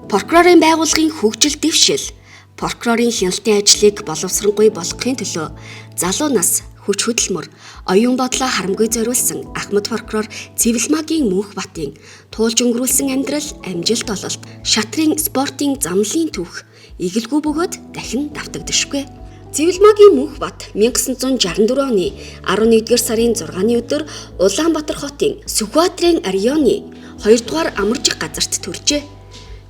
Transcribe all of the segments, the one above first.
Прокурорын байгууллагын хөгжил дэвшил, прокурорын хяналтын ажлыг боловсронгүй болгохын төлөө залуу нас хүч хөдөлмөр, оюун бодлоо харамгүй зориулсан Ахмад прокурор Цэвэлмагийн Мөнхбатын туулж өнгөрүүлсэн амьдрал, амжилт ололт, шатрын спортын замлын түүх эгэлгүй бөгөөд дахин давтагдашгүй. Цэвэлмагийн Мөнхбат 1964 оны 11-р сарын 6-ны өдөр Улаанбаатар хотын Сүхбаатарын районы 2-дугаар амаржих газарт төржээ.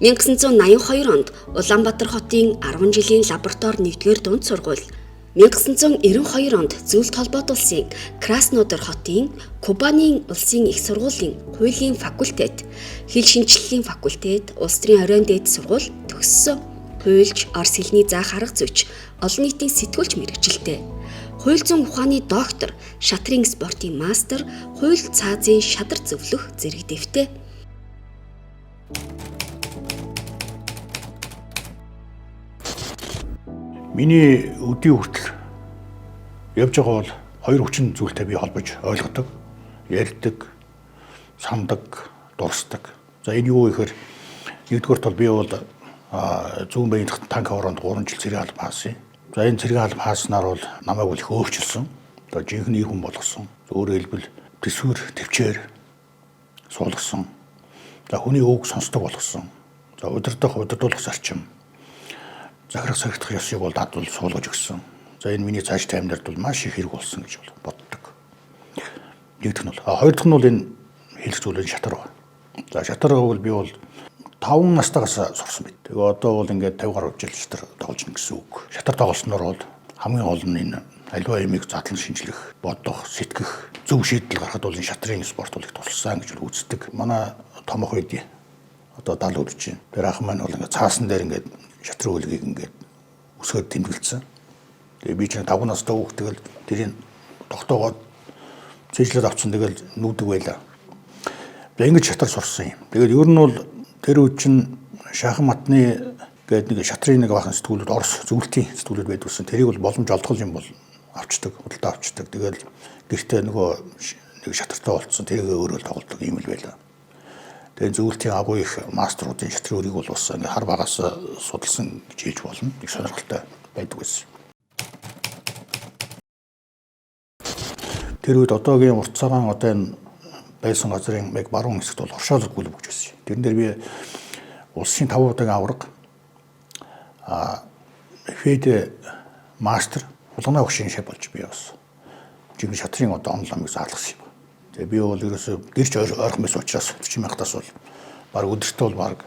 1982 онд Улаанбаатар хотын 10 жилийн лаборатори 1-р дунд сургууль, 1992 онд Зөвлөлт холбоот улсын Краснодар хотын Кубаны улсын их сургуулийн хуулийн факультет, хэл шинжилгээний факультет, улс төрийн оройн дээд сургууль төгссөн. Хуульч, орос хэлний заах арга зүйч, олон нийтийн сэтгүүлч мэргэжилтэй. Хууль зүйн ухааны доктор, шатрын спортын мастер, хууль цаазын шадар зөвлөх зэрэг дэвтэй. Миний өдий хүртэл явж байгаа бол хоёр хүчин зүйлтэй би холбож ойлгодог, ярьдаг, сандаг, дурсдаг. За энэ юу гэхээр нэгдүгээрт бол би бол зүүн баян танк хороонд 3 жил цэрэг алба хаасан. За энэ цэрэг алба хааснаар бол намайг бол их өөрчилсөн. Одоо жинхэнэ ир хүн болгосон. Өөрөөр хэлбэл төсвөр төвчээр суулгасан. За хүний үг сонсдог болгосон. За удирдах, удирдуулах зарчим. Захирах, сахирдах ёсыг бол дадвал суулгаж өгсөн. За энэ миний цааш амьдралд бол маш их хэрэг болсон гэж бол боддог. Нэг дэх нь бол, хоёр дахь нь бол энэ хэлэх зүйлийн шатар байна. За шатар бол би бол 5 настайгаас сурсан байт. Тэгээ одоо бол ингээд 50 гаруй жил шатар тоглож гин гэсэн үг. Шатар тоглосноор бол хамгийн гол нь энэ аливаа юмыг задлан шинжлэх, бодох, сэтгэх, зөв шийдэл гаргахад бол энэ шатрын спорт бол их тусалсан гэж үздэг. Манай томох үед одоо 70 хүрч байна. Тэр ах маань бол ингээд цаасан дээр ингээд шатрын хөлгийг ингээд өсгөөд тэмдэглэсэн. Тэгээ би чинь 5 настай хүүхд тэгэл тэрийг тогтоогоод цээжлээд авцсан тэгэл нүүдэг байлаа. Тэгээ ингэж шатар сурсан юм. Тэгээд ер нь бол тэр үед чинь Шахан Матны гээд нэг шатрын нэг бахан сэтгүүлүүд Орос зөвлөлтийн сэтгүүлүүд байдгүйсэн. Тэрийг бол боломж олдгол юм бол авчдаг, худалдаа авчдаг. Тэгэл гэртээ нөгөө нэг шатартай болцсон. Тэрийг өөрөө тоглодог юм л байлаа. Тэгээ зөвлөлтийн агуу их мастеруудын шатрын өрийг бол бас ингээ хар багаас судалсан гэж хэлж болно. Их сонирхолтой байдаг байсан. Тэр үед одоогийн урт цагаан одоо энэ байсан газрын яг баруун хэсэгт бол хоршоолог клуб гэж байсан. Тэрэн дээр би улсын 5 удаагийн аварга ФЭД мастер хулгана багшийн шеф болж би бас жинхэнэ шатрын одоо онол номыг заалгасан юм. Тэгээ би бол ерөөсөө гэрч ойрхон байсан учраас 40 мянгатаас бол баг өдөртөө бол баг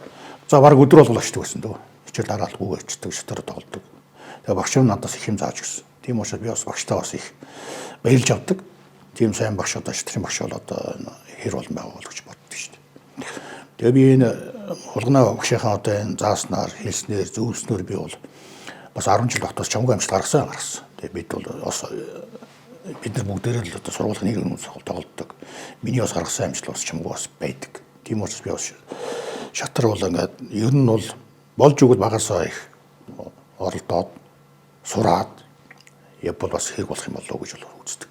за баг өдөр болгол очдөг байсан дөө. Хичээл дараалгүй очдөг, шатар тоглодог. Тэгээ багш нь надаас их юм зааж өгсөн. Тийм учраас би бас багштай бас их баярлж авдаг. Тийм сайн багш одоо шатрын багш бол одоо хэр болон байгаа бол гэж боддог шүү дээ. Тэгээ би энэ хулгана багшийнхаа одоо энэ зааснаар, хэлснээр, зөвлөснөөр би бол бас 10 жил дотоос чамгүй амжилт гаргасан. Тэгээ бид бол бас бид нар бүгдээрээ л одоо сургуулийн нэр өмнө тоглодог. Миний бас гаргасан амжилт бас чамгүй бас байдаг. Тийм учраас би бас шатар бол ингээд ер нь бол болж өгвөл багасаа их оролдоод сураад явбал бас хэрэг болох юм болоо гэж бол үздэг.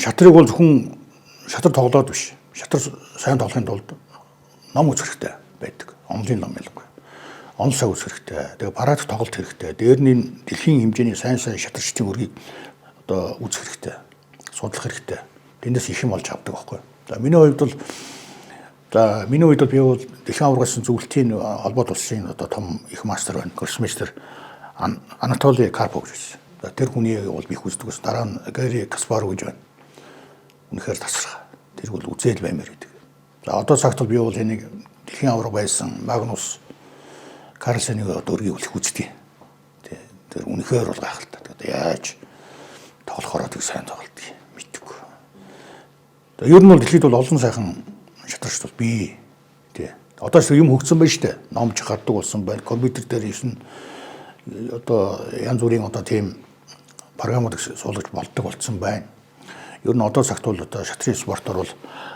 Шатрыг бол зөвхөн шатар тоглоод биш. Шатар сайн тоглохын тулд ном үзэх хэрэгтэй байдаг. Онлын ном ялангуяа. Онол сайн үзэх хэрэгтэй. Тэгээ парад тоглолт хэрэгтэй. Дээр нь дэлхийн хэмжээний сайн шатарчдын өргийг одоо үзэх хэрэгтэй. Судлах хэрэгтэй. Тэндээс их юм олж авдаг байхгүй. За миний хувьд бол би бол дэлхийн аваргын зөвлөлтийн холбоот улсын одоо том их мастер байна. Гроссмейстер Анатолий Карпов гэж байсан. За тэр хүний бол би их үздэг байсан. Дараа нь Гарри Каспаров гэж байна. Үнэхээр тасархай. Тэр бол үзэл баймаар гэдэг. За одоо цагт бол би бол энийг дэлхийн аварга байсан Магнус Карлсеныг одоо өргийг бол их үздэг. Тэр үнэхээр бол гайхалтай. Тэгээд яаж тоглохороо тэг сайн тоглолт мэддэг. Тэгээ ер нь бол дэлхийд бол олон сайхан шатарч бол бий. Тий. Одоо ч юм хөгжсөн байна шүү дээ. Номч гардаг болсон байна. Компьютер дээр 9 одоо янз бүрийн одоо тийм програмууд суулгаж болдог болсон байна. Ер нь одоо цагт бол одоо шатрын спортоор бол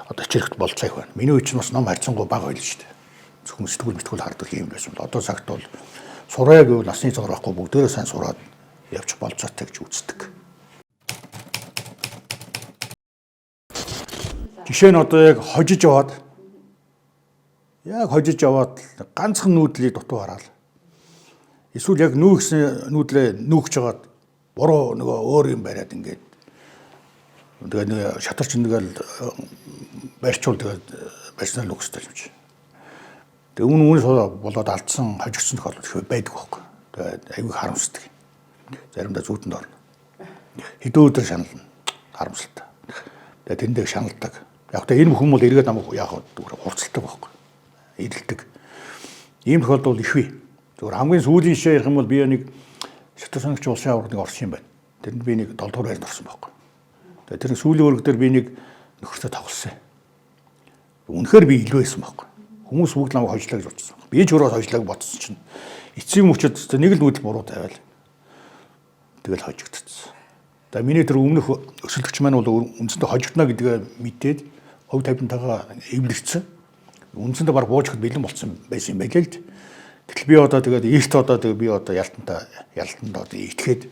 одоо хичээлэхт болцоо их байна. Миний үед чинь бас ном харьцангуй бага байлаа шүү дээ. Зөвхөн сэтгүүл мэтгүүл хардаг юм байсан бол одоо цагт бол сураа гэвэл насны цагаар байхгүй бүгдээрээ сайн сураад явчих болцоотой гэж үздэг. Жишээ нь одоо яг хожиж яваад ганцхан нүүдлийг дутуу хараад эсвэл яг нүүгсэн нүүдлээ нүүгч жагаад буруу нөгөө өөр юм бариад ингээд тэгээ нэг шатарч нэгэл барьчвал тэгээд барьснаар л өгстэй юм чи. Тэгээ үүнээс болоод алдсан хожигдсон тохиолдол их байдаг байхгүй. Тэгээд айгүй харамсдаг. Заримдаа зүүтэнд орно. Хэдэн өдөр шанална. Харамсалтай. Тэгээд тэндээ шаналдаг. Яг та энэ бүхэн бол эргээд намайг яах вэ? Хурцлдаг байхгүй. Ирэлдэг. Ийм тохиолдол их бий. Зөвхөн хамгийн сүүлийн жишээ ярих юм бол би нэг шатар санагч улсын аваргыг орсон юм байна. Тэрэнд би нэг 7 дугаар байранд орсон байхгүй. Тэгээд тэр сүүлийн өрг дээр би нэг нөхөртөө тоглосон. Үнэхээр би илүү байсан байхгүй. Хүмүүс бүгд намайг хожлоо гэж бодсон. Би ч өөрөө хожлоо гэж бодсон чинь эцсийн мөчөд нэг л нүүдэл буруу тавиал тэгэл хожигдсон. За миний тэр өмнөх өсөлтөгч маань бол үндсэндээ хожигдно гэдгээ мэдээд хувь тавилантайгаа эвлэрсэн. Үндсэндээ баг буужихад бэлэн болсон байсан юм байлээ л. Гэтэл би одоо тэгээд эрт одоо тэгээд би одоо ялтанд одоо итгээд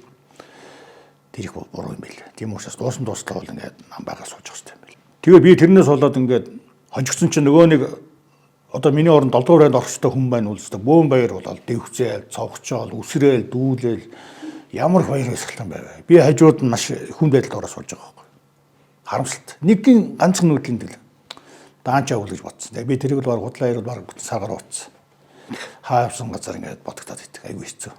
тэр их буруу юм байл. Тийм учраас дуусан дуслаа бол ингээд нам байгаа сууж явах хэрэгтэй юм байл. Тэгээ би тэрнээс болоод ингээд хожигдсон чинь нөгөө нэг одоо миний оронд 7 дугаар байранд орох ёстой хүн байна бол ёстой бөөн баяр болоод дэвцээл, цовхчоол, үсрээл, дүүлээл ямар их баяр баясгалан байв. Би хажууд нь маш хүн байдалд ороо сууж байгаа байхгүй. Харамсалт. Нэгэн ганцхан нүүдлийн дэл даанч явуул гэж бодсон. Би тэрийг л баг худлаа яриад баг бүтэн саргаар утсан. Хаавсан газар ингээд бодогдоод идэх айгүй хэцүү.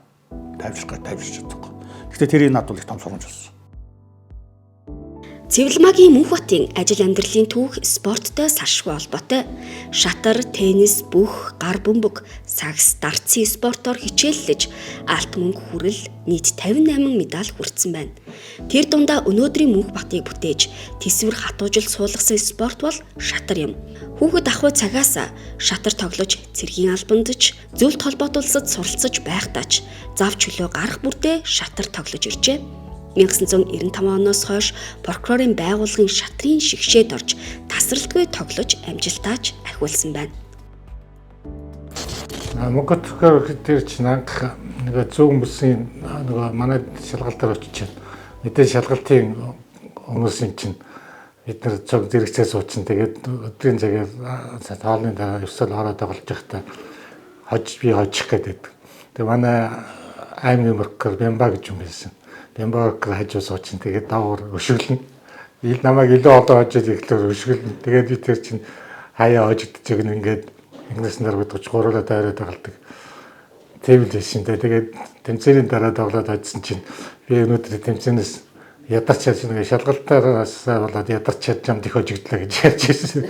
Тайвшрах гэж тайвширч чадахгүй. Гэхдээ тэрийг надад бол их том сургамж болсон. Цэвэлмагийн Мөнхбатын ажил амьдралын түүх спорттой салшгүй холбоотой. Шатар, теннис, бүх, гар бөмбөг, сагс, дартсын спортоор хичээллэж алт мөнгө хүрэл нийт 58 медаль хүртсэн байна. Тэр дундаа өнөөдрийн Мөнхбатыг бүтээж тэсвэр хатуужил суулгасан спорт бол шатар юм. Хүүхэд ахуй цагаас шатар тоглож цэргийн албанд ч зөвлөлт холбоот улсад суралцаж байхдаа ч зав чөлөө гарах бүртээ шатар тоглож иржээ. 1995 оноос хойш прокурорын байгууллагын шатрын шигшээд орж тасралтгүй тоглож амжилтаач ахиулсан байна. Мөнгөт тэр чинь анх нөгөө зүүн бүсийн нөгөө манай шалгалтаар очиж мэдээ шалгалтын хүмүүсийн чинь бид нар цог зэрэгцээ суучин тэгээд өдрийн цагаар тоолны дараа ерсөл ороод тоглож байхдаа хож би хожих гэдэг. Тэгээд манай аймгийн прокурор Бямба гэж юм байсан. Бямбак хажуу суучин тэгээд давуур өшөглөнө. Ил намайг илүү олон хожиж эхлэхээр өшөглөнө. Тэгээд би тэр чинь хаяа хожигдож өгнө ингээд ингээс нар бодож гуруулаа дайраад тоглодог. Тийм л байсан дээ. Тэгээд тэмцээний дараа тоглоод хожсон чинь би өнөөдөр тэмцээнээс ядарч чадсан нэг шалгалтаараас болоод ядарч чадж юм их хожигдлаа гэж ярьж байсан.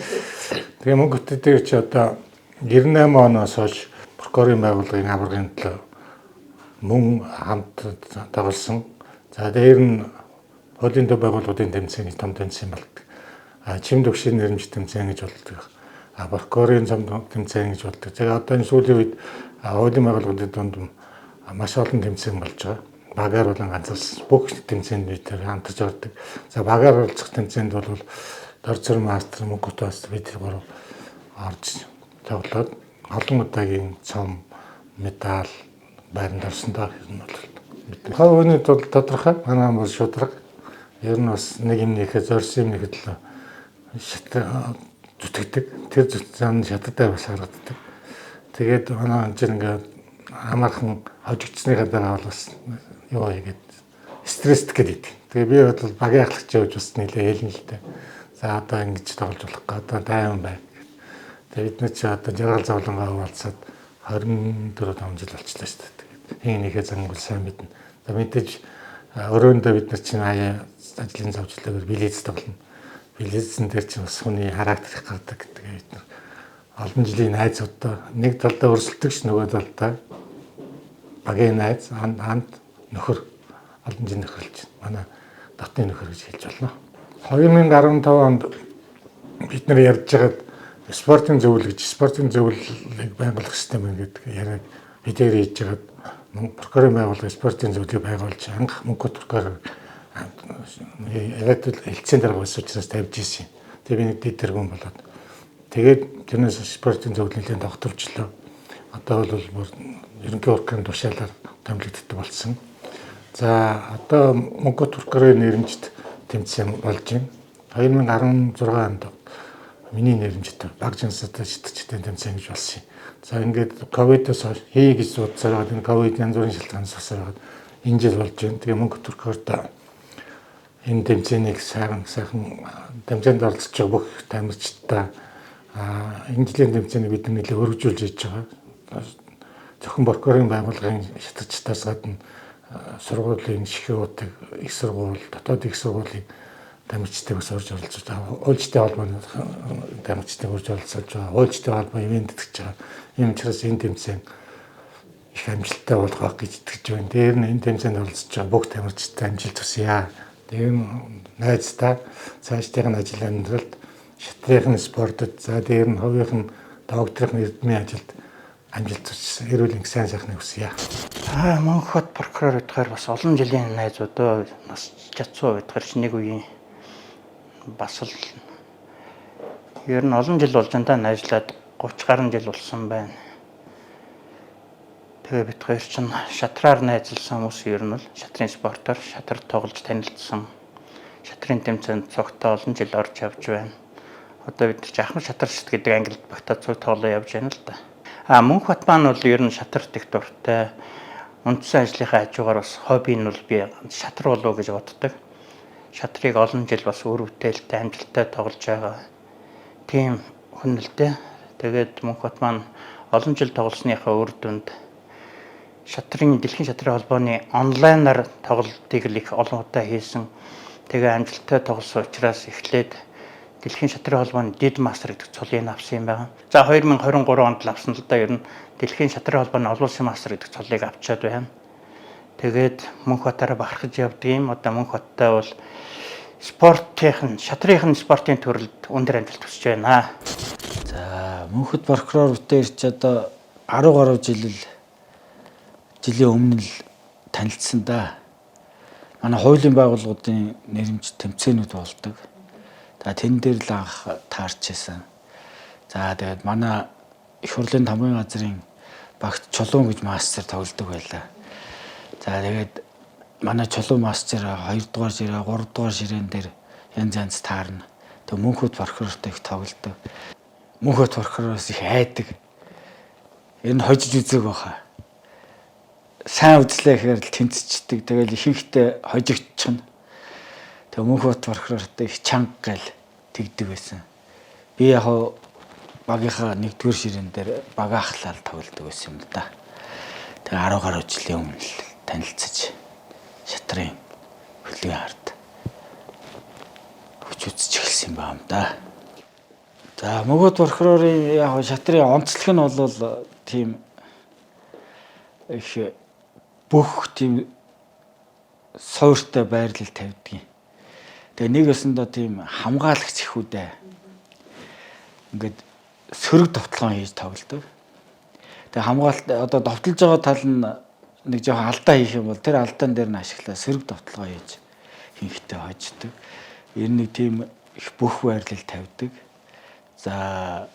Тэгээ мөнгө дээр чи одоо 98 оноос хойш прокурорын байгууллагын аваргын төлөө мөн хамт тоглосон. За дээр нь хуулийн төв байгууллагын тэмцээний том тэмцээн болдог. А чим төгшийн нэрмж тэмцээн гэж болдог. А прокурорын том тэмцээн гэж болдог. За одоо энэ сүүлийн үед хуулийн байгууллагын дунд маш олон тэмцээн болж байгаа. Багаар болон ганцаас бүх тэмцээнд бид тэр хамтарч ордог. За багаар оролцох тэмцээнд бол Дорцор мастер, Мөнгөт мастер бид гурав орж тоглоод олон удаагийн цом, медаль байранд орсон даа гэх юм бол Хавны тул тодорхой манай бол шудраг. Ер нь бас нэг юм нэхэ зорьсон юм нэхэ төлөө шат зүтгэдэг. Тэр зүтгэн шатартай бас харагддаг. Тэгээд манай он чинь ингээд амархан хожигдсныхаа дараа бол бас юу хийгээд стресстэй гэдэг. Тэгээ би бол багийн ахлагч явж бас нэлээ хэлнэ л дээ. За одоо ингэж тоглож болохгүй одоо тайван бай. Тэгээ бид нар чи одоо жаргал зовлонгоо хуваалцаад 24 5 жил болчихлоо шүү дээ. Хин нэхэ зангуул сайн мэднэ. За мэдээж өрөөндөө бид нар чинь хаяа ажлын зовчлоогоор билет тоглоно. Билетсэн дээр чинь бас хүний характер их гардаг гэдэг бид нар олон жилийн найзуудтай нэг талдаа өрсөлдөг ш нөгөө талдаа багийн найз анд нөхөр олон жил нөхөрлж манай дотны нөхөр гэж хэлж болно. 2015 онд бид нар ярьж байгаад спортын зөвлөл гэж спортын зөвлөлийг байгуулах систем гэдэг яриаг бид хийж байгаад прокурорын байгууллага спортын зөвлөлийг байгуулж анх мөнгө прокурор яриад хэлцээний дарга байсан учраас тавьж ирсэн. Тэгээ би нэг дэд тэргүүн болоод тэгээд тэрнээс спортын зөвлөл нэлээд тогтворчлоо. Одоо бол бүр ерөнхий прокурорын тушаалаар томилогддог болсон. За одоо мөнгө прокурорын нэрмжит тэмцээн болж байна. 2016 онд Миний нэрмжтэй баг жансатай шатарчдын тэмцээн гэж болсон юм. За ингээд ковидоос хойш хий гэж бодсоор байгаа. Энэ ковид янз бүрийн шалтгаанаас асараад энэ жил болж байна. Тэгээ мөнгө төрөхөөр энэ тэмцээнийг сайхан тэмцээнд оролцож байгаа бүх тамирчдаа энэ жилийн тэмцээнийг бид нэлээд өргөжүүлж хийж байгаа. Зөвхөн прокурорын байгууллагын шатарчдаас гадна сургуулийн ширхэг их сургууль, дотоод их сургуулийн тамирчдыг бас урьж оролцож байгаа. Хуульчтай холбооны тамирчдыг урьж оролцож байгаа. Хуульчтай холбоо ивент тэтгэж байгаа. Ийм учраас энэ тэмцээн их амжилттай болох байх гэж итгэж байна. Дээр нь энэ тэмцээнд оролцож байгаа бүх тамирчдад амжилт хүсье. Тэр нь найздаа цаашдын ажил амьдралд шатрын спортод, за дээр нь хувийнх нь докторийн эрдмийн ажилд амжилт хүссэн. Эрүүл энх сайн сайхныг хүсье. Мөнхбат прокурор гэдгээр бас олон жилийн найзууд нас чацуу гэдгээр чи нэг үеийн бас л ер нь олон жил болж энэ найзлаад 30 гаруй жил болсон байна. Тэгээ бид хоёр чинь шатраар найзалсан хүмүүс, ер нь л шатрын спортоор шатар тоглож танилцсан. Шатрын тэмцээнд цогтой олон жил орж явж байна. Одоо бид нар ч ахмад шатарчд гэдэг ангилд багтаа цуг тоглоо явж байна л да. Мөнхбат маань бол ер нь шатарт их дуртай. Үндсэн ажлынхаа хажуугаар бас хобби нь бол би шатар болов гэж боддог. Шатрыг олон жил бас үр бүтээлтэй, амжилттай тоглож байгаа. Тийм хүн л дээ. Тэгээд Мөнхбат маань олон жил тоглосныхаа үр дүнд шатрын дэлхийн шатрын холбооны онлайнаар тоглолтыг л их олон удаа хийсэн. Тэгээ амжилттай тоглосон учраас эхлээд дэлхийн шатрын холбооны Дид мастер гэдэг цолыг авсан юм байна. За 2023 онд л авсан л да, ер нь дэлхийн шатрын холбооны олон улсын мастер гэдэг цолыг авчаад байна. Тэгээд Мөнхбатаараа бахархаж явдаг юм. Одоо Мөнхбаттай бол спортын, шатрын спортын төрөлд өндөр амжилт хүсэж байна. За Мөнхөд прокурор бүтээр чи одоо 10 гаруй жилийн өмнө л танилцсан да. Манай хуулийн байгууллагуудын нэрмж тэмцээнүүд болдог. За тэн дээр л анх таарч байсан. За тэгээд манай их хурлын тамгын газрын багт Чулуун гэж мастер тоглодог байлаа. За тэгээд манай Чулуун мастер 2 дугаар ширээ, 3 дугаар ширээн дээр янз янз таарна. Тэгээд Мөнхөд прокурортой их тоглодог. Мөнхөд прокуророос их айдаг. Энэ хожиж үзег байхаа. Сайн үзлээ гэхээр л тэнцчихдэг. Тэгэл ихэнхдээ хожигдчихно. Тэгээ Мөнхбат прокурортой их чанга гээл тэгдэг байсан. Би яг багийнхаа 1-р ширээн дээр бага ахлаал тоглодог байсан юм л да. Тэгээ 10 гаруй жилийн өмнө л танилцаж шатрын хөлгийн ард хүч үзэж эхэлсэн юм байна да. За Мөнхбат прокурорын яг шатрын онцлог нь бол тийм их бүх тийм суурьтай байрлал тавьдаг юм. Тэгээ нэг өсөндөө тийм хамгаалагч их үдэ. Ингээд сөрөг довтлогон хийж тоглодог. Тэгээ хамгаалт одоо довтолж байгаа тал нь нэг жоохон алдаа хийх юм бол тэр алдаан дээр нь ашиглаа сөрөг довтлогоо хийж хинхтэй хождог. Ер нь нэг тийм их бүх байрлал тавьдаг. За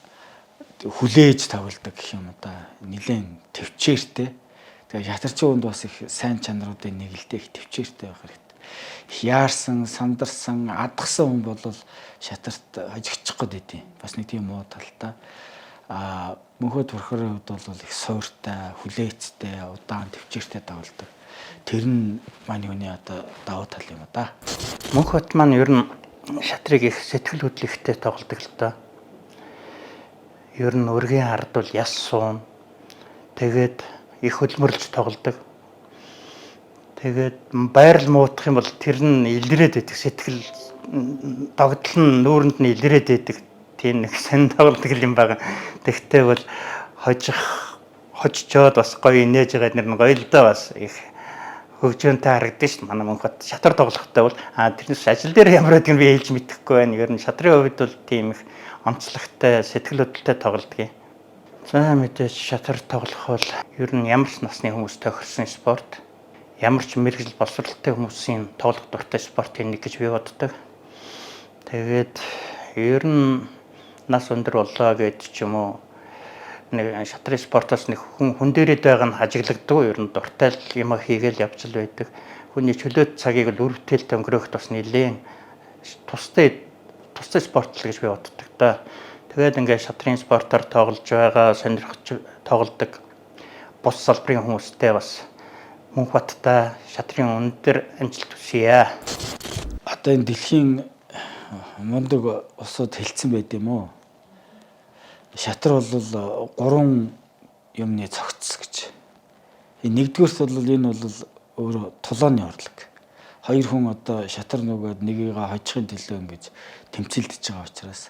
хүлээж тоглодог гэх юм да. Нилээн төвчээртэй. Тэгээ шатарчин хүнд бас их сайн чанаруудын нэг л дээ, их төвчээртэй байх хэрэгтэй. Их яарсан, сандарсан, адгсан хүн бол шатарт хожигдчих гээд идэв. Бас нэг тийм муу талтай. Мөнхөд прокурорын хувьд бол их суурьтай, хүлээцтэй, удаан төвчээртэй тоглодог. Тэр нь маань юуны одоо давуу тал юм да. Мөнхбат маань ер нь шатрыг их сэтгэл хөдлөлттэй тоглодог л доо. Ер нь өргийн ард бол яс суун. Тэгээд их хөдөлмөрлж тоглодог. Тэгээд байрал муутах юм бол тэр нь илрээд байдаг. Сэтгэл догдол нь нүүрэнд нь илрээд байдаг. Тийм нэг сонь тоглодог юм байна. Тэгтээ бол хожчоод бас гоё инээж байгаа нэр нь гоё л доо, бас их хөгжөөнтэй харагдаж шүү дээ. Манай Мөнхбат шатар тоглохтой бол тэрнээс ажил дээр ямар байдгийг би хэлж мэдэхгүй байна. Ер нь шатрын хувьд бол тийм их онцлогтой, сэтгэл хөдлөлтөй тоглодог юм. За мэдээж шатар тоглох бол ер нь ямар ч насны хүмүүс тохирсон спорт, ямар ч мэргэжил боловсролтой хүмүүсийн тоглох дуртай спортын нэг гэж би боддог. Тэгээд ер нь нас өндөр боллоо гэж ч юм уу нэг шатрын спортоос нэг хүн дээрээ байгаа нь хажиглагддаг. Ер нь дуртай л юм хийгээл явж л байдаг. Хүний чөлөөт цагийг л үр бүтээлтэй өнгөрөөхд бас нэлээн тустай тустай спорт л гэж би боддог да. Тэгээд ингээд шатрын спортоор тоглож байгаа, сонирхож тоглодог бус салбарын хүмүүстэй бас Мөнхбаттай шатрын өндөр амжилт хүсье. Одоо энэ дэлхийн мундаг улсууд хэлсэн байд юм уу? Шатар бол гурван юмны цогц гэж. Нэгдүгээрт бол энэ бол өөрөө тулааны урлаг. Хоёр хүн одоо шатар нүгээд нэгийгээ хожихын төлөө ингэж тэмцэлдэж байгаа учраас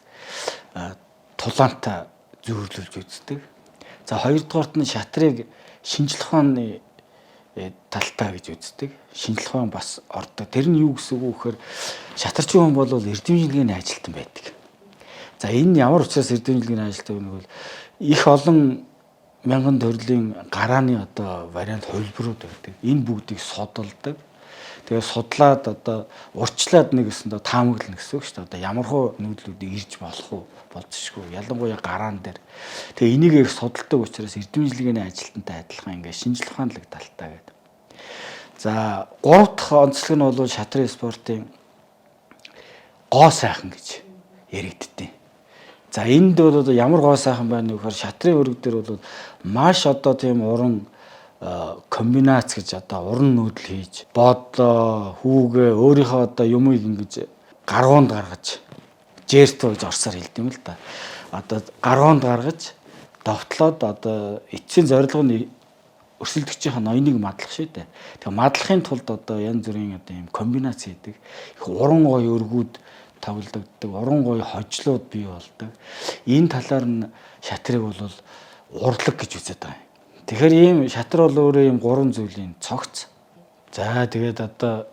тулаантай зүйрлүүлж үздэг. За, хоёрдугаарт нь шатрыг шинжлэх ухааны талтай гэж үздэг. Шинжлэх ухаан бас ордог. Тэр нь юу гэсэн үг вэ гэхээр шатарчин хүн бол эрдэм шинжилгээний ажилтан байдаг. За, энэ ямар учраас эрдэм шинжилгээний ажилтан вэ гэвэл их олон мянган төрлийн гарааны одоо вариант хувилбарууд байдаг. Энэ бүгдийг судалдаг. Тэгээ судлаад одоо урьдчилаад нэг өсөндөө таамаглана гэсэн үг шүү дээ. Одоо ямар хуу нүүдлүүдийг ирж болох уу, болзошгүй. Ялангуяа гараан дээр. Тэгээ энийг их судалдаг учраас эрдэм шинжилгээний ажилтнтай адилхан ингээд шинжлэх ухаанлаг талтай гэдэг. За, гурав дахь онцлог нь бол шатрын спортын гоо сайхан гэж яригддээ. За, энд бол одоо ямар гоо сайхан байна вэ гэхээр шатрын өрг дээр бол маш одоо тийм уран комбинац гэж одоо уран нүүдэл хийж бодлоо, хүүгээ өөрийнхөө одоо юмыг ингэж гаргуунд гаргаж, жертво гэж орсоор хэлдэг юм л да. Одоо гаргуунд гаргаж довтлоод одоо эцсийн зорилго нь өрсөлдөгчийн ноёныг мадлах шүү дээ. Тэгээ мадлахын тулд одоо янз бүрийн одоо юм комбинац хийдэг. Их уран гоё өргүүд тоглогддог, уран гоё хожлууд бий болдог. Энэ талаар нь шатрыг бол урлаг гэж үзээд байгаа юм. Тэгэхээр ийм шатар бол өөрөө ийм гурван зүйлийн цогц. За, тэгээд одоо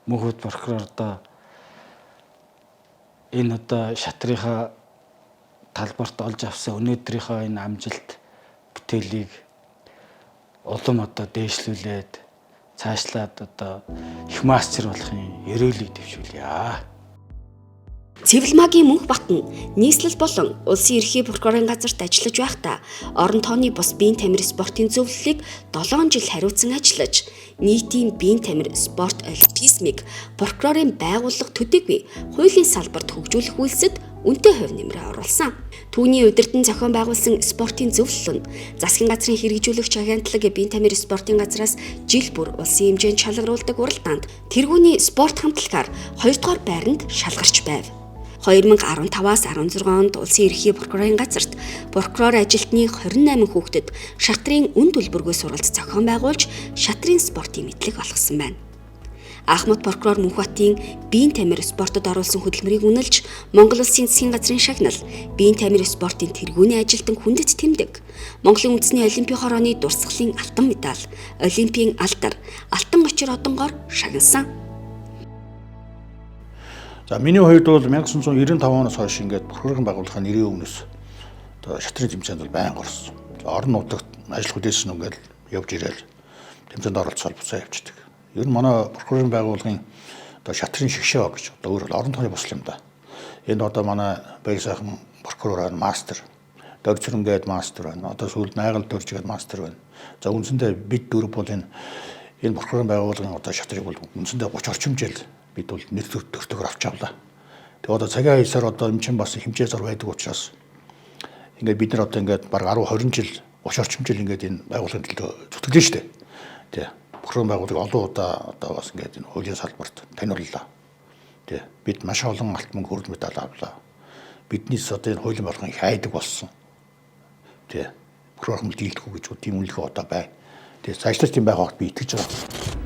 Мөнхөд прокурор одоо энэ одоо шатрынхаа талбарт олж авсан өнөөдрийнхөө энэ амжилт бүтээлийг улам одоо дээшлүүлээд цаашлаад одоо их мастер болохын ерөөлийг дэвшүүлье. Цэвэлмагийн Мөнхбат нь нийслэл болон улсын ерхий прокурорын газарт ажиллаж байхдаа орон тооны бус биеийн тамир спортын зөвлөлийг 7 жил хариуцсан ажиллаж, нийтийн биеийн тамир спорт олимпизмыг прокурорын байгууллага төдийгүй хуулийн салбарт хөгжүүлэх үйлсэд үнэтэй хувь нэмрээ оруулсан. Түүний удирдан зохион байгуулсан спортын зөвлөл нь засгийн газрын хэрэгжүүлэгч агентлаг биеийн тамир спортын газраас жил бүр улсын хэмжээнд шалгаруулдаг уралдаанд тэргүүний спорт хамтлагаар 2 дугаар байранд шалгарч байв. 2015-аас 16 онд улсын ерхий прокурорын газарт прокурор ажилтны 28 хүүхдэд шатрын үн төлбөргүй сургалт зохион байгуулж шатрын спортын мэдлэг олгосон байна. Ахмад прокурор Мөнхбатын биеийн тамир спортод оруулсан хөдөлмөрийг үнэлж Монгол Улсын засгийн газрын шагнал, биеийн тамир спортын тэргүүний ажилтан хүндэт тэмдэг, Монголын үндэсний олимпийн хорооны дурсгалын алтан медаль, олимпийн алдар, алтан гочир одонгоор шагнасан. За, миний хувьд бол 1995 оноос хойш ингээд прокурорын байгууллагын нэрийн өмнөөс одоо шатрын тэмцээнд бол байнга орсон. За, орон нутагт ажил хөдөөсөн ингээд явж ирээл тэмцээнд оролцоод буцаа явчихдаг. Ер нь манай прокурорын байгууллагын одоо шатрын шигшээ гэж одоо өөр орон тооны босол юм да. Энд одоо манай баяр сайхан прокурор байна, мастер. Доржрон гээд мастер байна. Одоо сүүлд Найгал Дорж гээд мастер байна. За, үндсэндээ бид дөрөв бол энэ прокурорын байгууллагын одоо шатрыг бол үндсэндээ 30 орчим жил бид бол нэр төртөгөр авч авлаа. Тэгээ одоо цагийн хаясаар одоо юм чинь бас хэмжээ зор байдаг учраас ингээд бид нар одоо ингээд баг 10 20 жил 30 орчим жил ингээд энэ байгууллагын төлөө зүтгэлээ шүү дээ. Тэ. Прокурорын байгууллага олон удаа одоо бас ингээд энэ хуулийн салбарт таниуллаа. Тэ. Бид маш олон алт мөнгө хөрөл медаль авлаа. Биднээс одоо энэ хуулийн болгон их айдаг болсон. Тэ. Прокурор хэмжээ дийлдэхгүй гэж тийм үнэлгээ одоо бай. Тэгээ цаашлаж тийм байх байхад би итгэж байгаа.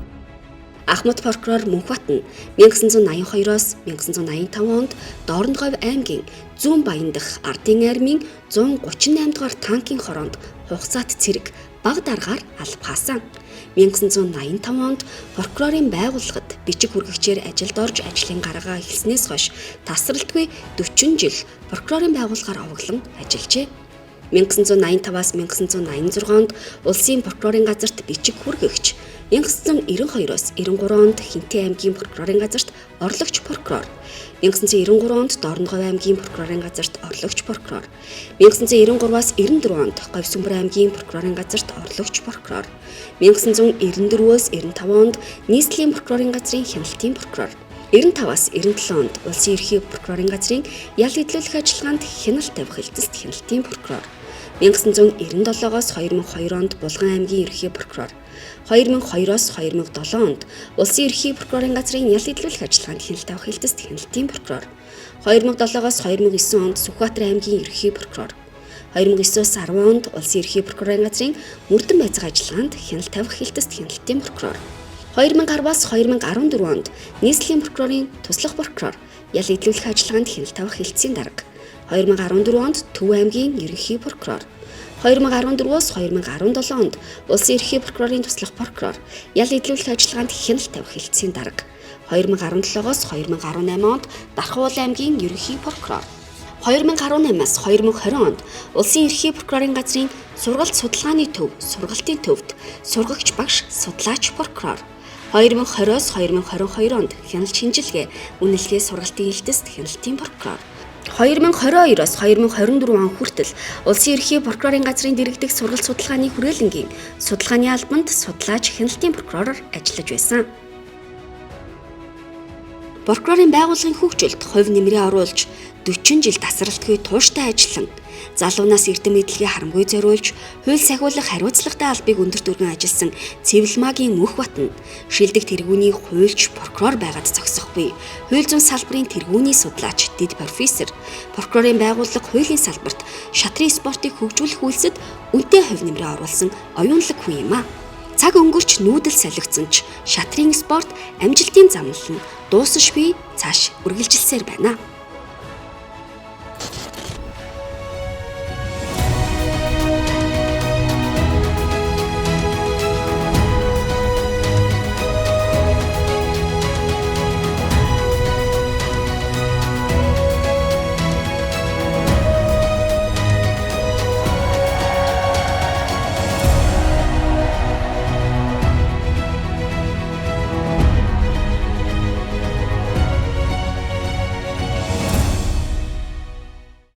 Ахмад прокурор Мөнхбат нь 1982-оос 1985 онд Дорногов аймгийн Зүүн Баян дахь Ардын армийн 138 дугаар танкийн хороонд хугацаат цэрэг баг даргаар алба хаасан. 1985 онд прокурорын байгууллагад бичиг хүргэгчээр ажилд орж ажлын гарагаа эхэлснээс хойш тасралтгүй 40 жил прокурорын байгууллагаар овоглон ажиллажээ. 1985-аас 1986 онд улсын прокурорын газарт бичиг хүргэгч, 1992-оос 93 онд Хинтээ аймгийн прокурорын газарт орлогч прокурор, 1993 онд Дорногов аймгийн прокурорын газарт орлогч прокурор, 1993-аас 94 онд Говьсүмбэр аймгийн прокурорын газарт орлогч прокурор, 1994-өөс 95 онд нийслэлийн прокурорын газрын хяналтын прокурор, 95-аас 97 онд Улсын ерхий прокурорын газрын ял эдлүүлэх ажиллагаанд хяналт тавих элдэст хяналтын прокурор. 1997-оос 2002 онд Булган аймгийн ерхий прокурор. 2002-оос 2007 онд Улсын ерхий прокурорын газрын ял эдлүүлэх ажиллагаанд хяналт тавих элдэст хяналтын прокурор. 2007-оос 2009 онд Сүхбаатар аймгийн ерхий прокурор. 2009-оос 10 онд Улсын ерхий прокурорын газрын мөрдөн байцаах ажиллагаанд хяналт тавих элдэст хяналтын прокурор. 2010-аас 2014 онд нийслэлийн прокурорын туслах прокурор, ял эдлүүлэх ажиллагаанд хяналт тавих хэлтсийн дарга. 2014 онд Төв аймгийн ерөнхий прокурор. 2014-өөс 2017 онд Улсын ерөнхий прокурорын туслах прокурор, ял эдлүүлэх ажиллагаанд хяналт тавих хэлтсийн дарга. 2017-оос 2018 онд Дархуул аймгийн ерөнхий прокурор. 2018-аас 2020 онд Улсын ерөнхий прокурорын газрын сургалт судалгааны төв, сургалтын төвд сургагч багш, судлаач прокурор. 2020-оос 2022 онд хяналт шинжилгээ, үнэлгээ сургалтын элдэст хяналтын прокурор. 2022-оос 2024 он хүртэл Улсын ерөнхий прокурорын газрын дэргэдэх сургалт судалгааны хүрээлэнгийн судалгааны албанд судлаач хяналтын прокуророор ажиллаж байсан. Прокурорын байгууллагын хөгжилд хувь нэмрээ оруулж 40 жил тасралтгүй тууштай ажиллан залуунаас эрдэм мэдлэгээ харамгүй зориулж хууль сахиулах хариуцлагатай албыг өндөрт өргөн ажилласан Цэвэлмагийн Мөнхбат нь шилдэг тэргүүний хуульч прокурор байгаад зогсохгүй. Хууль зүйн салбарын тэргүүний судлаач, дэд профессор, прокурорын байгууллага хуулийн салбарт шатрын спортыг хөгжүүлэх үйлсэд үнэтэй хувь нэмрээ оруулсан оюунлаг хүн юм а. Цаг өнгөрч нүүдэл солигдсон ч шатрын спорт амжилтын замнал нь дуусашгүй цааш үргэлжилсээр байна.